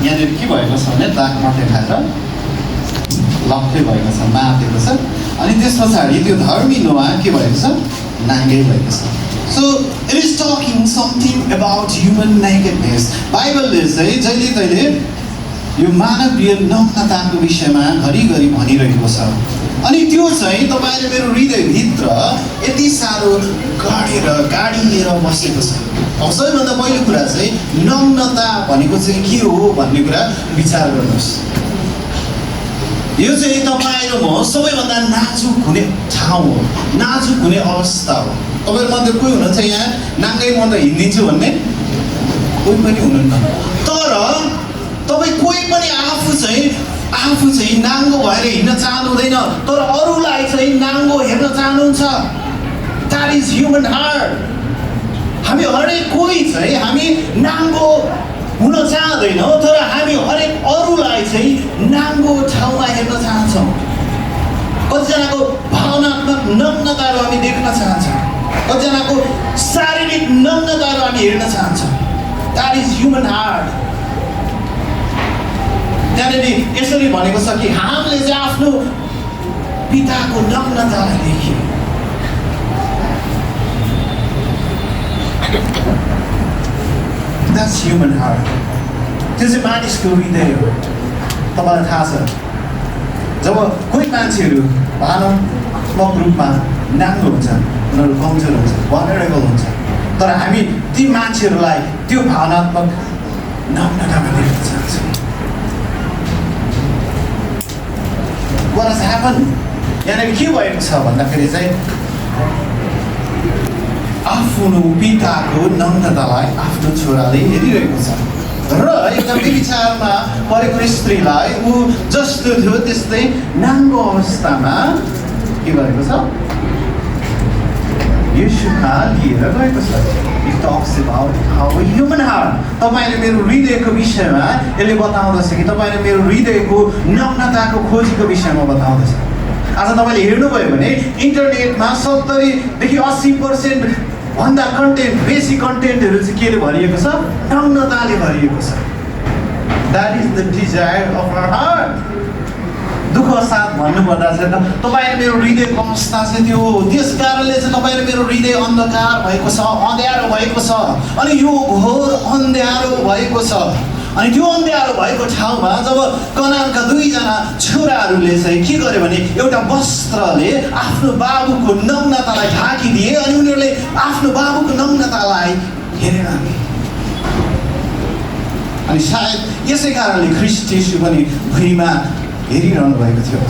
यहाँनिर के भएको छ भने दाग मात्रै खाएर लक्कै भएको छ, मातेको छ। अनि त्यस पछाडि त्यो धर्मी नोआ के भएको छ, नाङ्गै भएको छ। So it is talking something about human nakedness. बाइबलले चाहिँ जहिले तहिले यो मानवीय नग्नताको विषयमा घरिघरि भनिरहेको छ। अनि त्यो चाहिँ तपाईँले मेरो हृदयभित्र यति साह्रो गाडिएर बसेको छ। अब सबैभन्दा पहिलो कुरा चाहिँ नग्नता भनेको चाहिँ के हो भन्ने कुरा विचार गर्नुहोस्। यो चाहिँ तपाईँ र म सबैभन्दा नाजुक हुने ठाउँ हो, नाजुक हुने अवस्था हो। तपाईँहरूमध्ये कोही हुनुहुन्छ यहाँ नाङ्गै म त हिँडिदिन्छु भन्ने? कोही पनि हुनुहुन्न। तर तपाईँ कोही पनि आफू चाहिँ नाङ्गो भएर हिँड्न चाहनु हुँदैन, तर अरूलाई चाहिँ नाङ्गो हेर्न चाहनुहुन्छ। That is human heart. हामी हरेक कोही चाहिँ हामी नाङ्गो हुन चाहँदैनौँ, तर हामी हरेक अरूलाई चाहिँ नाङ्गो ठाउँमा हेर्न चाहन्छौँ। कतिजनाको भावनात्मक नग्नताहरू हामी देख्न चाहन्छौँ, कतिजनाको शारीरिक नग्नताहरू हामी हेर्न चाहन्छौँ। That is human heart. त्यहाँनिर यसरी भनेको छ कि हामीले चाहिँ आफ्नो पिताको नग्नतालाई देख्यौँ। That's human heart. त्यो चाहिँ मानिसको हृदय हो। तपाईँलाई थाहा छ, जब कोही मान्छेहरू भावनात्मक रूपमा नाङ्गो हुन्छ, उनीहरू कमजोर हुन्छ, भनरेबल हुन्छ, तर हामी ती मान्छेहरूलाई त्यो भावनात्मक नग्नतामा देख्न चाहन्छौँ। What has happened? यहाँनिर के भएको छ भन्दाखेरि चाहिँ आफ्नो पिताको नग्नतालाई आफ्नो छोराले हेरिरहेको छ र एकदम विचारमा परेको स्त्रीलाई ऊ जस्तो थियो त्यस्तै नाङ्गो अवस्थामा के गरेको छ, यीशुमा लिएर गएको छ। It talks about how a human heart. तपाईँले मेरो हृदयको विषयमा यसले बताउँदछ कि तपाईँले मेरो हृदयको नग्नताको खोजीको विषयमा बताउँदछ। आज तपाईँले हेर्नुभयो भने इन्टरनेटमा 70देखि 80% भन्दा कन्टेन्ट, बेसी कन्टेन्टहरू चाहिँ केले भरिएको छ, नग्नताले भरिएको छ। That is the desire of our heart. दुःख साथ भन्नुपर्दा चाहिँ तपाईँले मेरो हृदयको अवस्था चाहिँ त्यो हो। त्यस कारणले चाहिँ तपाईँले मेरो हृदय अन्धकार भएको छ, अँध्यारो भएको छ, अनि यो घोर अँध्यारो भएको छ। अनि त्यो अँध्यारो भएको ठाउँमा जब कनानका दुईजना छोराहरूले चाहिँ के गर्यो भने एउटा वस्त्रले आफ्नो बाबुको नग्नतालाई ढाकिदिए अनि उनीहरूले आफ्नो बाबुको नग्नतालाई हेरेनन्। अनि सायद यसै कारणले ख्रीष्ट येशू पनि भुइँमा हेरिरहनु भएको थियो।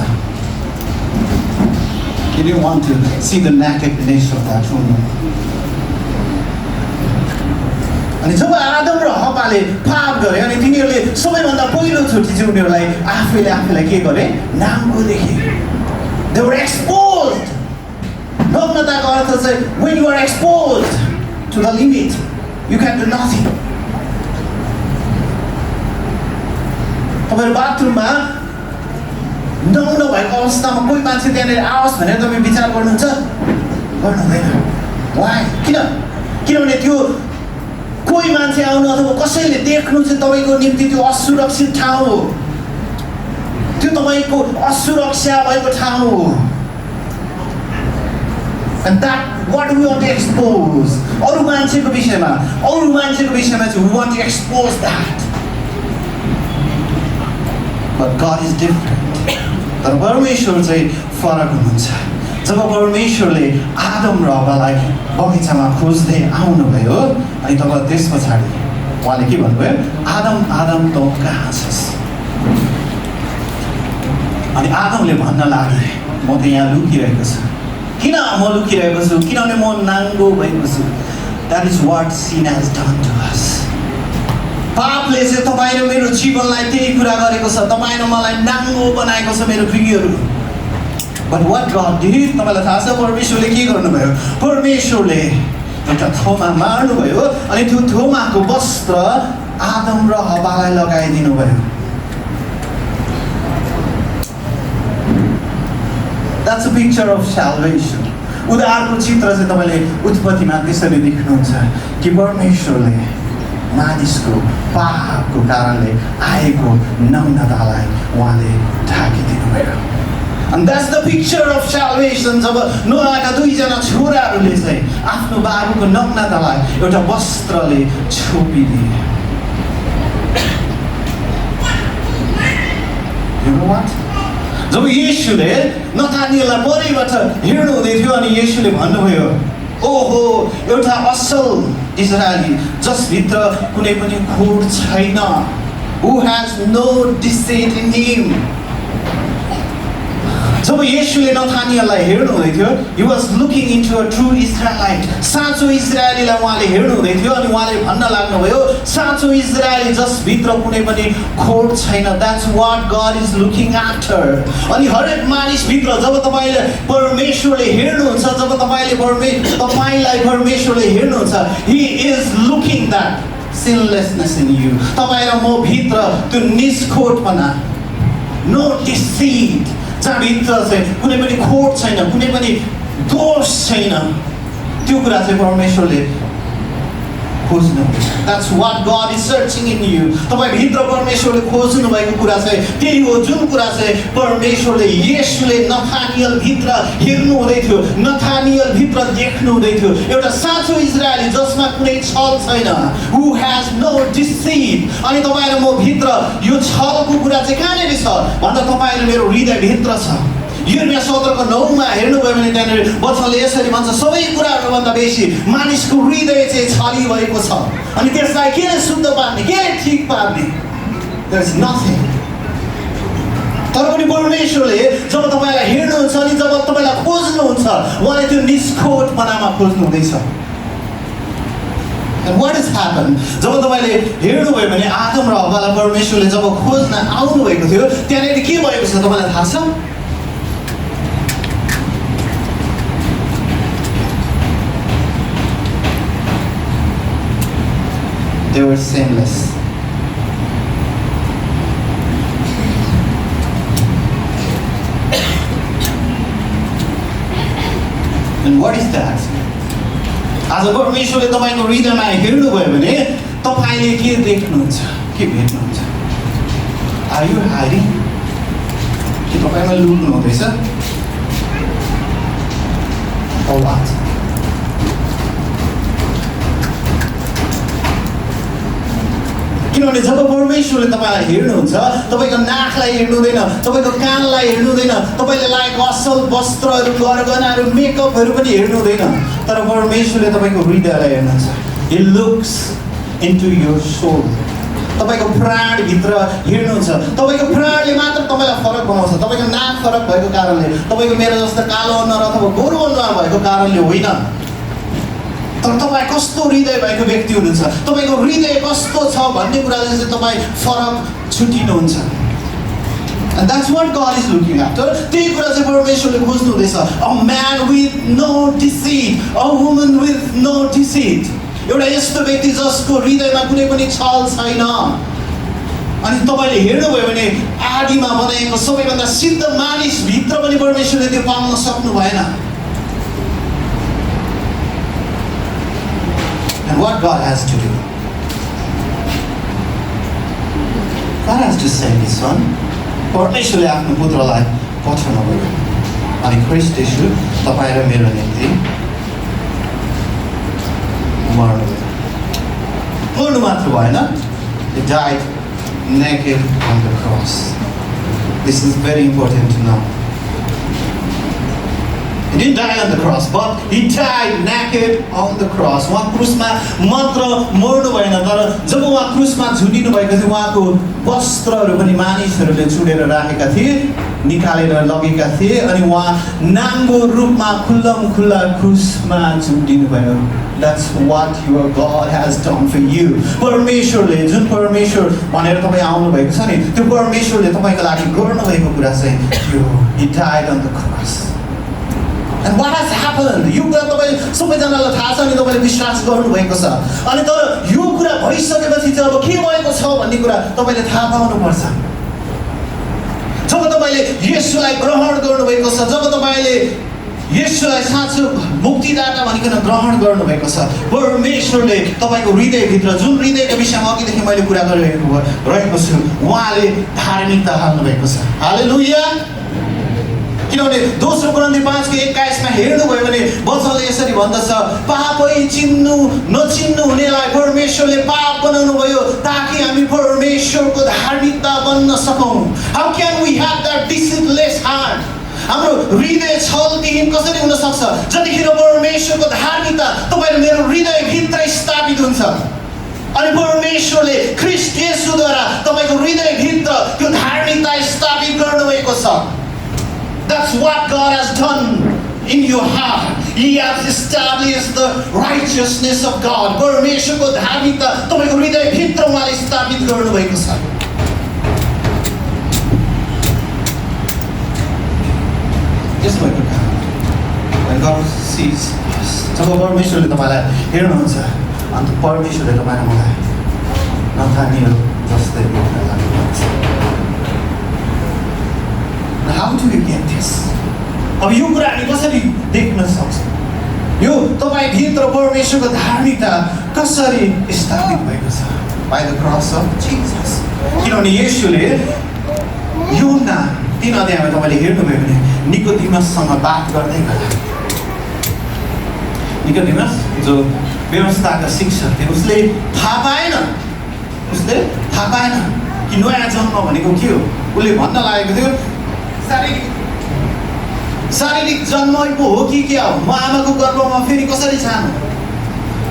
He didn't want to see the nakedness of that woman. अनि जब आदम र हव्वाले पाप गरे अनि तिनीहरूले सबैभन्दा पहिलोचोटि चाहिँ उनीहरूलाई आफैलाई के गरे, नाङ्गो देखे। They were exposed. नग्नताको अर्थ चाहिँ when you are exposed to the limit, you can do nothing. तपाईँहरू बाथरुममा नग्न भएको अवस्थामा कोही मान्छे त्यहाँनिर आओस् भनेर तपाईँ विचार गर्नुहुन्छ? गर्नु हुँदैन। वाइ? किनभने त्यो कोही मान्छे आउनु अथवा कसैले देख्नु चाहिँ तपाईँको निम्ति त्यो असुरक्षित ठाउँ हो, त्यो तपाईँको असुरक्षा भएको ठाउँ हो। And that what we want to expose, अरू मान्छेको विषयमा चाहिँ we want to expose that. But God is different. तर परमेश्वर चाहिँ फरक हुनुहुन्छ। जब परमेश्वरले आदम र हव्वालाई बगैँचामा खोज्दै आउनुभयो अनि तब त्यस पछाडि उहाँले के भन्नुभयो, आदम त कहाँ छस्? अनि आदमले भन्न लागे म त यहाँ लुकिरहेको छु। किन म लुकिरहेको छु? किनभने म नाङ्गो भएको छु। That is what sin has done to us. पापले चाहिँ तपाईँ र मेरो जीवनलाई त्यही कुरा गरेको छ। तपाईँ र मलाई नाङ्गो बनाएको छ मेरो प्रियहरू। But what god did? तपाईँलाई थाहा छ परमेश्वरले के गर्नुभयो? परमेश्वरले एउटा थोमा मार्नुभयो अनि त्यो थोमाको वस्त्र आदम र हव्वालाई लगाइदिनु भयो। That's a picture of salvation. उद्धारको चित्र चाहिँ तपाईँले उत्पत्तिमा त्यसरी देख्नुहुन्छ कि परमेश्वरले मानिसको पापको कारणले आएको नग्नतालाई उहाँले ढाकिदिनु भयो। And that's the picture of salvation. जब नोआका दुईजना छोराहरूले चाहिँ आफ्नो बाबुको नग्नतालाई एउटा वस्त्रले छोपिदिए। You know what? जब येशूले नतानिएललाई परैबाट हिँड्नु हुँदै थियो अनि येशूले भन्नुभयो, ओहो एउटा असल इजरायली जसभित्र कुनै पनि खोट छैन, who has no deceit in him। जब येशूले नतानिएललाई हेर्नु हुँदै थियो, he was looking into a true Israelite, साँचो इजरायलीलाई उहाँले हेर्नु हुँदै थियो अनि उहाँले भन्न लाग्नुभयो, साँचो इजरायली जसभित्र कुनै पनि खोट छैन। That's what God is looking after। अनि हरेक मानिसभित्र जब तपाईँले परमेश्वरले हेर्नुहुन्छ, जब तपाईँलाई परमेश्वरले हेर्नुहुन्छ, he is looking that sinlessness in you। तपाईँ र म भित्र त्यो निष्खोटपना, no deceit, जहाँभित्र चाहिँ कुनै पनि खोट छैन, कुनै पनि दोष छैन, त्यो कुरा चाहिँ परमेश्वरले खोज्नुहुन्छ। That's what God is searching in you। तपाईँभित्र परमेश्वरले खोज्नु भएको कुरा चाहिँ त्यही हो, जुन कुरा चाहिँ परमेश्वरले येशूले नथानिएलभित्र हेर्नु हुँदै थियो, नथानिएलभित्र देख्नु हुँदै थियो, एउटा साँचो इजरायली जसमा कुनै छल छैन, who has no deceit। अनि तपाईँ र म भित्र यो छलको कुरा चाहिँ कहाँनिर छ भन्दा तपाईँ र मेरो हृदयभित्र छ। यिर्मया 17:9 हेर्नुभयो भने त्यहाँनिर वचनले यसरी भन्छ, सबै कुराहरूभन्दा बेसी मानिसको हृदय चाहिँ छली भएको छ अनि त्यसलाई केले शुद्ध पार्ने, केले ठिक पार्ने, there is nothing। तर पनि परमेश्वरले जब तपाईँलाई हेर्नुहुन्छ अनि जब तपाईँलाई खोज्नुहुन्छ, उहाँले त्यो निष्खोटपनामा खोज्नुहुँदैछ। And what has happened? जब तपाईँले हेर्नुभयो भने आदम र हव्वालाई परमेश्वरले जब खोज्न आउनुभएको थियो, त्यहाँनिर के भएको छ तपाईँलाई थाहा छ? They were sinless। And what is that? आज परमेश्वरले तपाईँको हृदयमा हेर्नुभयो भने तपाईँले के देख्नुहुन्छ, के भेट्नुहुन्छ? Are you hiding? कि तपाईँमा लुक्नु हुँदैछ? Or what? किनभने जब परमेश्वरले तपाईँलाई हेर्नुहुन्छ, तपाईँको नाकलाई हेर्नु हुँदैन, तपाईँको कानलाई हेर्नु हुँदैन, तपाईँले लागेको असल वस्त्रहरू, गरगहनाहरू, मेकअपहरू पनि हेर्नु हुँदैन, तर परमेश्वरले तपाईँको हृदयलाई हेर्नुहुन्छ। He looks into your soul। तपाईँको प्राणभित्र हेर्नुहुन्छ। तपाईँको प्राणले मात्र तपाईँलाई फरक बनाउँछ। तपाईँको नाक फरक भएको कारणले, तपाईँको मेरो जस्तो कालो अनुहार अथवा गोरो अनुहार भएको कारणले होइन, तर तपाईँ कस्तो हृदय भएको व्यक्ति हुनुहुन्छ, तपाईँको हृदय कस्तो छ भन्ने कुराले चाहिँ तपाईँ फरक छुटिनुहुन्छ। And that's what God is looking after। त्यही कुरा चाहिँ परमेश्वरले खोज्नु हुँदैछ। A man with no deceit, a woman with no deceit। एउटा यस्तो व्यक्ति जसको हृदयमा कुनै पनि छल छैन। अनि तपाईँले हेर्नुभयो भने आदिमा बनाएको सबैभन्दा सिद्ध मानिसभित्र पनि परमेश्वरले त्यो पाउन सक्नु भएन। And what God has to do? God has to send His Son। परमेश्वरले आफ्नो पुत्रलाई पठाउनुभयो अनि ख्रीष्ट येशू तपाईँ र मेरो निम्ति मर्नु मात्र भएन, He died naked on the cross। This is very important to know। He didn't die on the cross, but He died naked on the cross। उहाँ क्रुसमा मात्र मर्नु भएन, तर जब उहाँ क्रुसमा झुन्डिनु भएको थियो, उहाँको वस्त्रहरू पनि मानिसहरूले चुडेर राखेका थिए, निकालेर लगेका थिए अनि उहाँ नाङ्गो रूपमा खुल्ला क्रुसमा झुन्डिनु भयो। That's what your God has done for you। परमेश्वरले, जुन परमेश्वर भनेर तपाईँ आउनुभएको छ नि, त्यो परमेश्वरले तपाईँको लागि गर्नुभएको कुरा चाहिँ त्यो He died on the cross। And what has happened? यो कुरा तपाईँ सबैजनालाई थाहा छ अनि तपाईँले विश्वास गर्नुभएको छ। अनि तर यो कुरा भइसकेपछि चाहिँ अब के भएको छ भन्ने कुरा तपाईँले थाहा पाउनुपर्छ। जब तपाईँले येशूलाई ग्रहण गर्नुभएको छ, जब तपाईँले यसलाई साँचो मुक्तिदाता भनिकन ग्रहण गर्नुभएको छ। परमेश्वरले तपाईँको हृदयभित्र जुन हृदयको विषयमा अघिदेखि मैले कुरा गरिरहेको छु उहाँले धार्मिकता हाल्नुभएको छ। हालेलुया। किनभने दोस्रो कोरिन्थी 5:21 हेर्नुभयो भने वचनले यसरी भन्दछ, पापै चिन्नु नचिन्नु हुनेलाई परमेश्वरले पाप बनाउनु भयो ताकि हामी परमेश्वरको धार्मिकता बन्न सकौँ। How can we have that disciplines heart? हाम्रो हृदय छलविहीन कसरी हुन सक्छ? जतिखेर परमेश्वरको धार्मिकता तपाईँ मेरो हृदयभित्र स्थापित हुन्छ अनि परमेश्वरले ख्रीष्ट येशूद्वारा तपाईँको हृदयभित्र त्यो धार्मिकता स्थापित गर्नुभएको छ। That's what God has done in your heart. He has established the righteousness of God. परमेश्वरको धार्मिकता तपाईको हृदयभित्र उहाँले स्थापित गर्नुभएको छ। यस भएको कारण when God sees us, जब परमेश्वरले तपाईँलाई हेर्नुहुन्छ अन्त परमेश्वरले तपाईँलाई मलाई नथानियो जस्तै देख्न लाग्नुहुन्छ। How do we get this? अब यो कुरा हामी कसरी देख्न सक्छौँ? यो तपाईभित्र परमेश्वरको धार्मिकता कसरी स्थापित भएको छ? By the cross of Jesus. किनभने येशूले यूहन्ना 3 अध्यायमा तपाईँले हेर्नुभयो भने निकोदेमससँग बात गर्दै गर्दा निकोदेमस जो व्यवस्थाका शिक्षक थिए उसले थाहा पाएन कि नयाँ जन्म भनेको के हो। उसले भन्न लागेको थियो शारीरिक जन्म पो हो कि क्या हो, म आमाको गर्भमा फेरि कसरी जानु?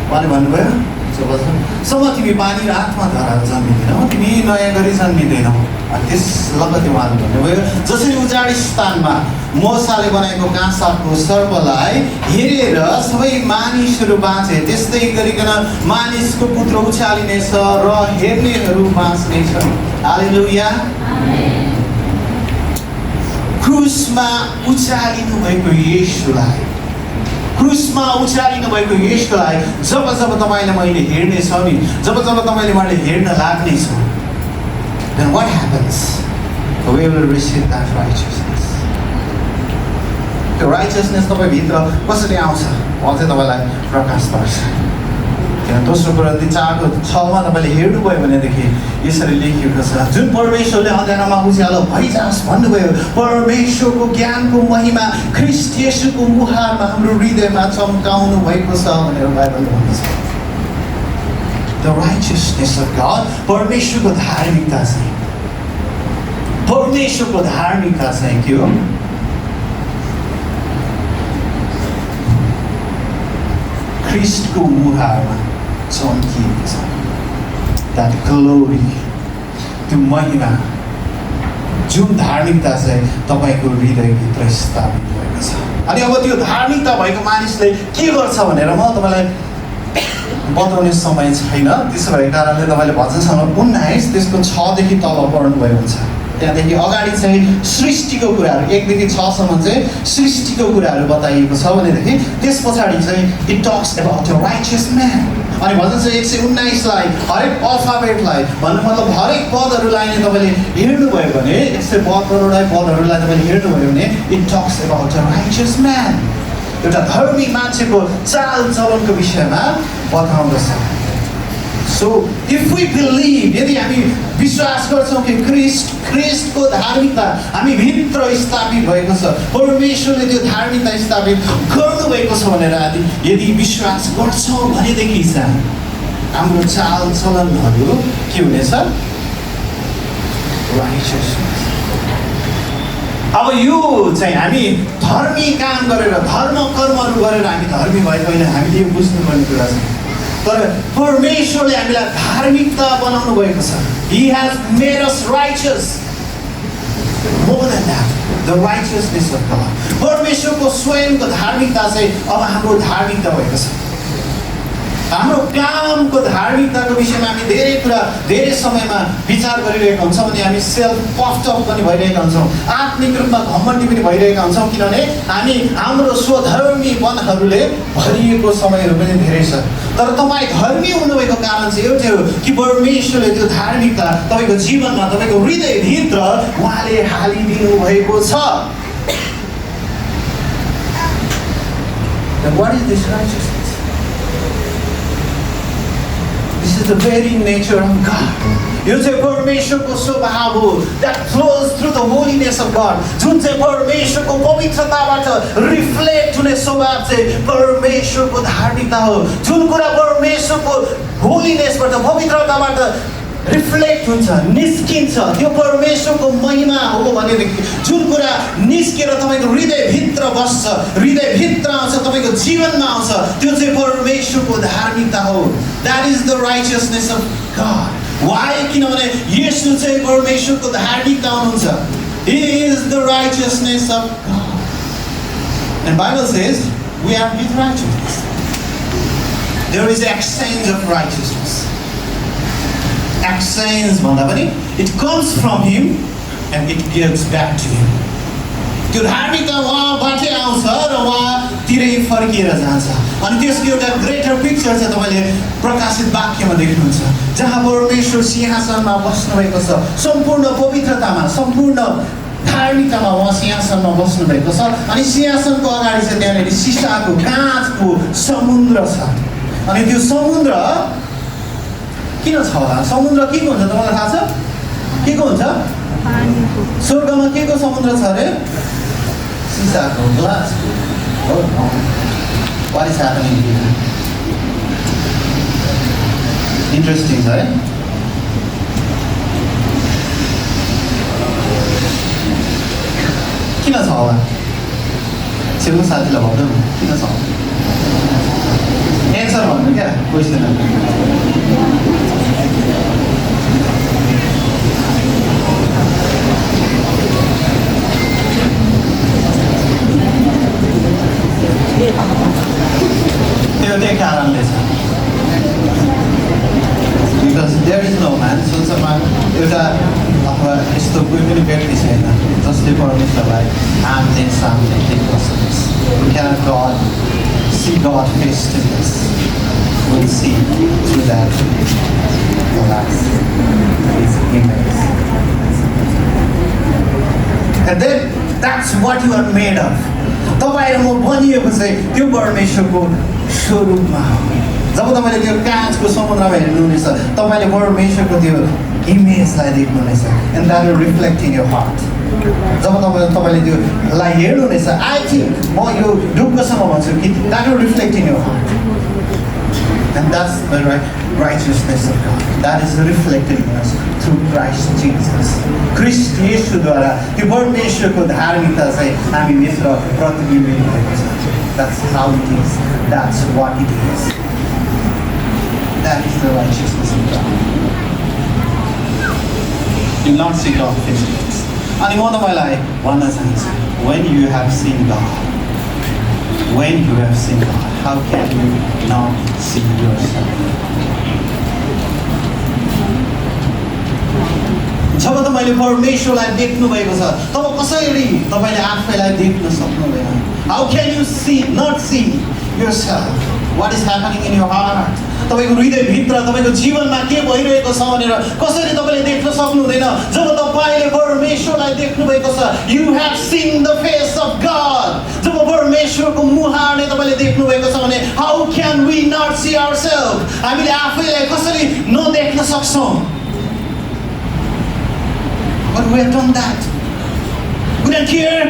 उहाँले भन्नुभयो जबसम्म तिमी पानी र आत्माद्वारा जन्मिँदैनौ तिमी नयाँ गरी जन्मिँदैनौ। अनि त्यस लगतै उहाँले भन्नुभयो जसरी उजाडी स्थानमा मोसाले बनाएको काँसाको सर्पलाई हेरेर सबै मानिसहरू बाँचे त्यस्तै गरिकन मानिसको पुत्र उचालिनेछ र हेर्नेहरू बाँच्नेछन्। हालेलुया। क्रुसमा उचालिनु भएको येशूलाई जब तपाईँले मैले हेर्नेछौ नि जब तपाईँले मैले हेर्न लाग्नेछौ then what happens? We will receive that righteousness. त्यो righteousness तपाईँभित्र कसरी आउँछ? म चाहिँ तपाईँलाई प्रकाश पर्छ। किन दोस्रो कोरिन्थी 4:6मा तपाईँले हेर्नुभयो भनेदेखि यसरी लेखिएको छ जुन परमेश्वरले अन्धकारमा उज्यालो भइजाओस् भन्नुभयो परमेश्वरको ज्ञानको महिमा ख्रीष्ट येशूको मुहारमा हाम्रो हृदयमा चम्काउनु भएको छ भनेर बाइबलले भन्दछ। The righteousness of God, परमेश्वरको धार्मिकता चाहिँ के हो? ख्रीष्टको मुहारमा चम्किएको छ। That glory, त्यो महिमा, जुन धार्मिकता चाहिँ तपाईँको हृदयभित्र स्थापित भएको छ। अनि अब त्यो धार्मिकता भएको मानिसले के गर्छ भनेर म तपाईँलाई बताउने समय छैन। त्यसो भएको कारणले तपाईँले भजन सङ्ग्रह 19 त्यसको 6 देखि तल पढ्नुभएको हुन्छ। त्यहाँदेखि अगाडि चाहिँ सृष्टिको कुराहरू 1 देखि 6 सम्म चाहिँ सृष्टिको कुराहरू बताइएको छ भनेदेखि त्यस पछाडि चाहिँ it talks about a righteous man. अनि भजन चाहिँ 119 लाई हरेक अल्फाबेटलाई भन्नु मतलब हरेक पदहरूलाई नै तपाईँले हेर्नुभयो भने 172 पदहरूलाई तपाईँले हेर्नुभयो भने it talks about a righteous man. एउटा धर्मी मान्छेको चाल चलनको विषयमा बताउँदछ। सो इफ वी बिलिभ यदि हामी विश्वास गर्छौँ कि ख्रीष्टको धार्मिकता हामी भित्र स्थापित भएको छ परमेश्वरले त्यो धार्मिकता स्थापित गर्नुभएको छ भनेर यदि विश्वास गर्छौँ भनेदेखि चाहिँ हाम्रो चाल चलनहरू के हुनेछ? राइचियसनेस। अब यो चाहिँ हामी धर्मी काम गरेर धर्म कर्महरू गरेर हामी धर्मी भएको होइन। हामीले यो बुझ्नुपर्ने कुरा छ। तर परमेश्वरले हामीलाई धार्मिकता बनाउनु भएको छ। He has made us righteous. More than that, the righteousness of God. परमेश्वरको स्वयंको धार्मिकता चाहिँ अब हाम्रो धार्मिकता भएको छ। हाम्रो कामको धार्मिकताको विषयमा हामी धेरै कुरा धेरै समयमा विचार गरिरहेका हुन्छौँ अनि हामी सेल्फ पफ्ड अप पनि भइरहेका हुन्छौँ। आत्मिक रूपमा घमण्डी पनि भइरहेका हुन्छौँ किनभने हामी हाम्रो स्वधर्मी मनहरूले भरिएको समयहरू पनि धेरै छ। तर तपाईँ धर्मी हुनुभएको कारण चाहिँ एउटै हो कि परमेश्वरले त्यो धार्मिकता तपाईँको जीवनमा तपाईँको हृदयभित्र उहाँले हालिदिनु भएको छ। Then what is this righteousness? This is the very nature of God. यो चाहिँ परमेश्वरको स्वभाव हो that flows through the holiness of God. जुन चाहिँ परमेश्वरको पवित्रताबाट रिफ्लेक्ट हुने स्वभाव चाहिँ परमेश्वरको धार्मिकता हो. जुन कुरा परमेश्वरको होलिनेसबाट पवित्रताबाट रिफ्लेक्ट हुन्छ निस्किन्छ त्यो परमेश्वरको महिमा हो भनेदेखि जुन कुरा निस्केर तपाईको हृदयभित्र बस्छ हृदयभित्र आउँछ तपाईको जीवनमा आउँछ त्यो चाहिँ परमेश्वरको धार्मिकता हो. That is the righteousness of God. Why? किनभने येशू चाहिँ परमेश्वरको धार्मिकता हुनुहुन्छ. He is the righteousness of God. And Bible says we are His righteousness. There is exchange of righteousness. Exchange भन्दा पनि it comes from Him and it gives back to Him. त्यो धार्मिकता उहाँबाटै आउँछ र उहाँतिरै फर्किएर जान्छ. अनि त्यसको एउटा ग्रेटर पिक्चर चाहिँ तपाईँले प्रकाशित वाक्यमा देख्नुहुन्छ जहाँ परमेश्वर सिंहासनमा बस्नुभएको छ सम्पूर्ण पवित्रतामा सम्पूर्ण धार्मिकतामा उहाँ सिंहासनमा बस्नुभएको छ. अनि सिंहासनको अगाडि चाहिँ त्यहाँनिर सिसाको काँचको समुद्र छ. अनि त्यो समुद्र किन छ होला? समुद्र के को हुन्छ तपाईँलाई थाहा छ? के को हुन्छ? स्वर्गमा के को समुद्र छ अरे? सिसाको ग्लासको. What is happening here? Interesting, है? किन छ होला? छेउको साथीलाई भन्नु किन छ? एन्सर भन्नु क्या क्वेसन. त्यो त्यही कारणले छ. Because there is no man सोचमा एउटा अथवा यस्तो कोही पनि व्यक्ति छैन जसले परमेश्वरलाई आमने सामने देख्न सकोस्. We cannot see God face to face. We see through that glass, His image. And then that's what you are made of. तपाईँ र म बनिएको चाहिँ त्यो परमेश्वरको स्वरूपमा हो. जब तपाईँले त्यो काँचको समुद्रमा हेर्नुहुनेछ तपाईँले परमेश्वरको त्यो इमेजलाई देख्नुहुनेछ. And that will reflect in your heart. जब तपाईँले त्योलाई हेर्नुहुनेछ आई थिङ्क म यो ढुक्कसँग भन्छु कि that will reflect in your heart. And that's the righteousness of God. That is reflected in us through Christ Jesus. ख्रिस्ट येशूद्वारा त्यो परमेश्वरको धार्मिकता चाहिँ हामीभित्र प्रतिबिम्बित भएको छ. That's how it is. That's what it is. That is the righteousness of God. You not see God face to face. अनि म तपाईँलाई भन्न चाहन्छु when you have seen God, when you have seen God, how can you not see yourself? जब तपाईँले परमेश्वरलाई देख्नु भएको छ तब कसरी तपाईँले आफैलाई देख्न सक्नुहुँदैन. How can you see not see yourself? What is happening in your heart? तपाईँको हृदयभित्र तपाईँको जीवनमा के भइरहेको छ भनेर कसरी तपाईँले देख्न सक्नुहुँदैन? जब तपाईँले परमेश्वरलाई देख्नु भएको छ you have seen the face of God. जब परमेश्वरको मुहारले तपाईँले देख्नु भएको छ भने how can we not see ourselves? हामीले आफैलाई कसरी नदेख्न सक्छौँ? But we have done that. We don't care.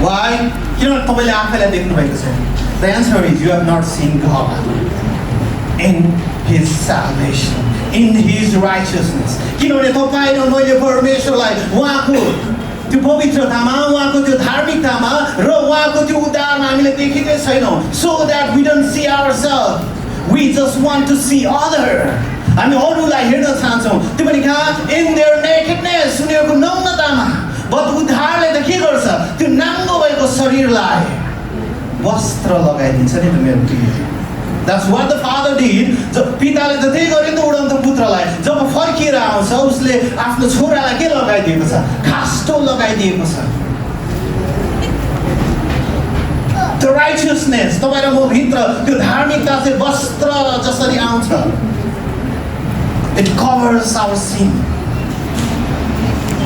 Why? किन तपाईँले आफैलाई देख्नु भएको छ? The answer is you have not seen God in His salvation, in His righteousness. किनभने तपाईँ र मैले परमेश्वरलाई उहाँको त्यो पवित्रतामा उहाँको त्यो धार्मिकतामा र उहाँको त्यो उद्धारमा हामीले देखेकै छैनौँ. So that we don't see ourselves. We just want to see other. हामी अरूलाई हेर्न चाहन्छौँ त्यो पनि कहाँ? इन देयर नेकेडनेस, उनीहरूको नग्नतामा. बट उद्धारले त के गर्छ? त्यो नाङ्गो भएको शरीरलाई वस्त्र लगाइदिन्छ नि त मेरो प्रिय. That's what the father did. जब पिताले त त्यही गरे नि त उडन्त पुत्रलाई. जब फर्किएर आउँछ उसले आफ्नो छोरालाई के लगाइदिएको छ? खास्टो लगाइदिएको छ. The righteousness तपाईँ र म भित्र त्यो धार्मिकता चाहिँ वस्त्र जसरी आउँछ. It covers our sin.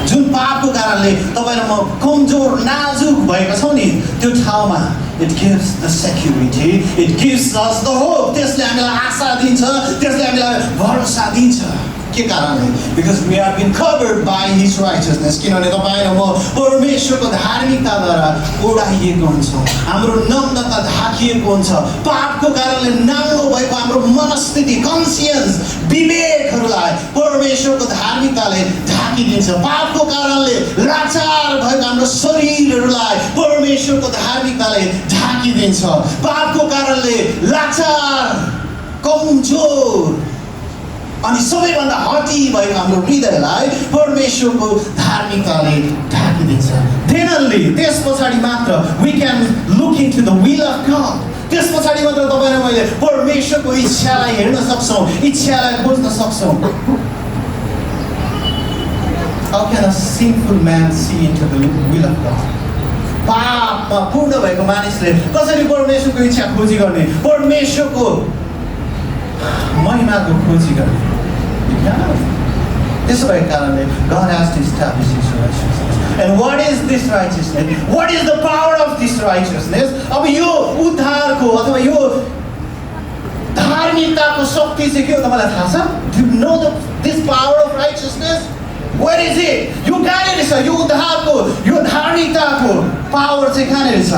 जुन पापको कारणले तपाईँ र म कमजोर नाजुक भएका छौँ नि त्यो ठाउँमा it gives the security, it gives us the hope. त्यसले हामीलाई आशा दिन्छ, त्यसले हामीलाई भरोसा दिन्छ। के कारणले? Because we have been covered by His righteousness. किनभने तपाईँ र म परमेश्वरको धार्मिकताद्वारा ओढाइएको हुन्छौँ, हाम्रो नम्रता ढाकिएको हुन्छ। पापको कारणले नाङ्गो भएको हाम्रो मनस्थिति, कन्सियन्स, विवेकहरूलाई परमेश्वरको धार्मिकताले ढाकिदिन्छ। पापको कारणले लाचार भएको हाम्रो शरीरहरूलाई परमेश्वरको धार्मिकताले ढाकिदिन्छ। पापको कारणले लाचार, कमजोर अनि सबैभन्दा हटी भएको हाम्रो हृदयलाई परमेश्वरको धार्मिकताले ढाकिदिन्छ। Then only, त्यस पछाडि मात्र we can look into the will of God. त्यस पछाडि मात्र तपाईँ र मैले परमेश्वरको इच्छालाई हेर्न सक्छौँ, इच्छालाई खोज्न सक्छौँ। How can a sinful man see into the will of God? पापमा पूर्ण भएको मानिसले कसरी परमेश्वरको इच्छा खोजी गर्ने, परमेश्वरको महिमाको खोजी गर्ने? त्यसो भएको कारणले God has to establish His righteousness. And what is this righteousness? What is the power of this righteousness? अब यो उद्धारको अथवा यो धार्मिकताको शक्ति चाहिँ के हो तपाईँलाई थाहा छ? Do you know this power of righteousness? Where is it? यो कहाँनिर छ? यो उद्धारको, यो धार्मिकताको पावर चाहिँ कहाँनिर छ?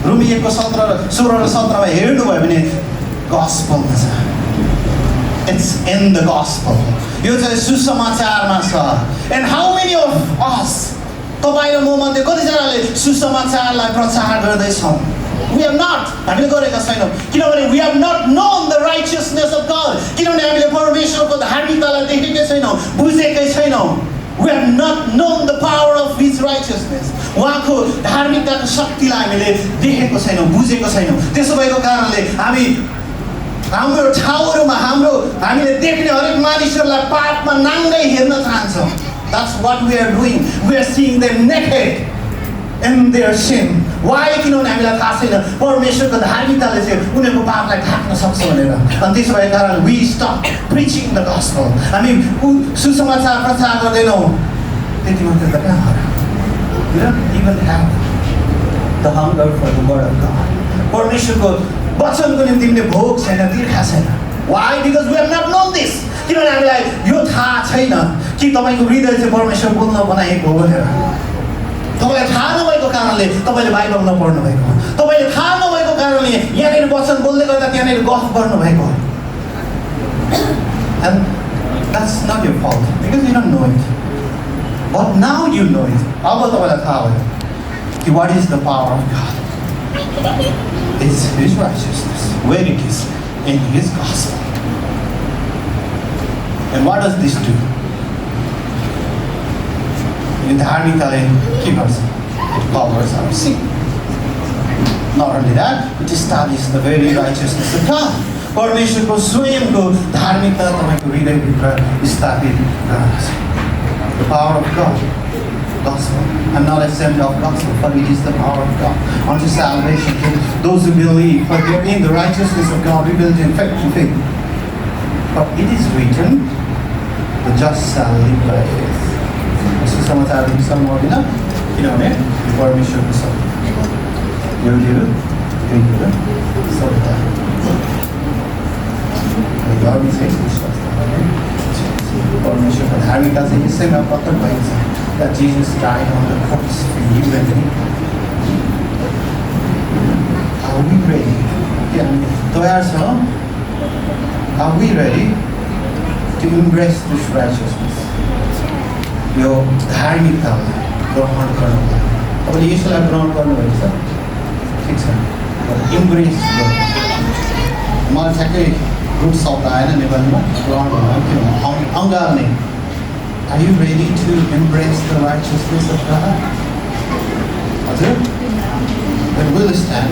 रोमिएको 16 र 17 हेर्नुभयो भने गस्पलमा छ। It's in the gospel. यो चाहिँ सुसमाचारमा छ। And how many of us, तपाईँ र म मध्ये कतिजनाले सुसमाचारलाई प्रचार गर्दैछौँ? We have not. हामीले गरेका छैनौँ। किनभने we have not known the righteousness of God. किनभने हामीले परमेश्वरको धार्मिकतालाई देखेकै छैनौँ, बुझेकै छैनौँ। We have not known the power of His righteousness. उहाँको धार्मिकताको शक्तिलाई हामीले देखेको छैनौँ, बुझेको छैनौँ। त्यसो भएको कारणले हाम्रो ठाउँहरूमा हामीले देख्ने हरेक मानिसहरूलाई पापमा नाङ्गै हेर्न चाहन्छौँ। That's what we are doing. We are seeing them naked in their sin. Why? किनभने हामीलाई थाहा छैन परमेश्वरको धार्मिकताले चाहिँ उनीहरूको पापलाई ढाक्न सक्छ भनेर। अनि त्यसो भएको कारणले we stop preaching the gospel. हामी सुसमाचार प्रचार गर्दैनौँ। त्यति मात्र त कहाँ हो र? We don't even have the hunger for the word of God. परमेश्वरको वचनको निम्ति पनि भोग छैन, तिर्खा छैन। Why? Because we have not known this. किनभने हामीलाई यो थाहा छैन कि तपाईँको हृदय चाहिँ परमेश्वर बोल्न बनाएको हो भनेर। तपाईँलाई थाहा नभएको कारणले तपाईँले बाइबल नपढ्नु भएको हो। तपाईँले थाहा नभएको कारणले यहाँनिर वचन बोल्दै गर्दा त्यहाँनिर गफ गर्नुभएको हो। And that's not your fault because you don't know it. But now you know it. अब तपाईँलाई थाहा भयो कि what is the power of God? It's His righteousness. Where it is? In His gospel. And what does this do? In धार्मिकताले के गर्छ? It covers our sin. Not only that, it establishes the very righteousness of God. परमेश्वरको स्वयंको धार्मिकता तपाईँको हृदयभित्र स्थापित गर्छ। The power of God. Gospel. I'm not ashamed of gospel, but it is the power of God unto salvation to those who believe. For in the righteousness of God revealed in faith to faith. But it is written, the just shall live by faith. सुसमाचार विषयमा बोल्दिन किनभने परमेश्वरको शक्ति एउटै हो सत्ता धर्म चाहिँ विश्वास परमेश्वरको धार्मिकता चाहिँ यसैमा प्रकट भएको छ। That Jesus died on the cross for you and me. Are we ready? तयार छौँ? Are we ready to embrace this righteousness? यो धार्मिकतालाई ग्रहण गर्नु। तपाईँले यसलाई ग्रहण गर्नुभएको छ? ठिक छ। इम्ब्रेस गर्नु। मलाई ठ्याक्कै रुट शब्द आएन नेपालीमा ग्रहण गर्नु के भन्नु? अँगाल्ने। Are you ready to embrace the righteousness of God? Then we'll stand.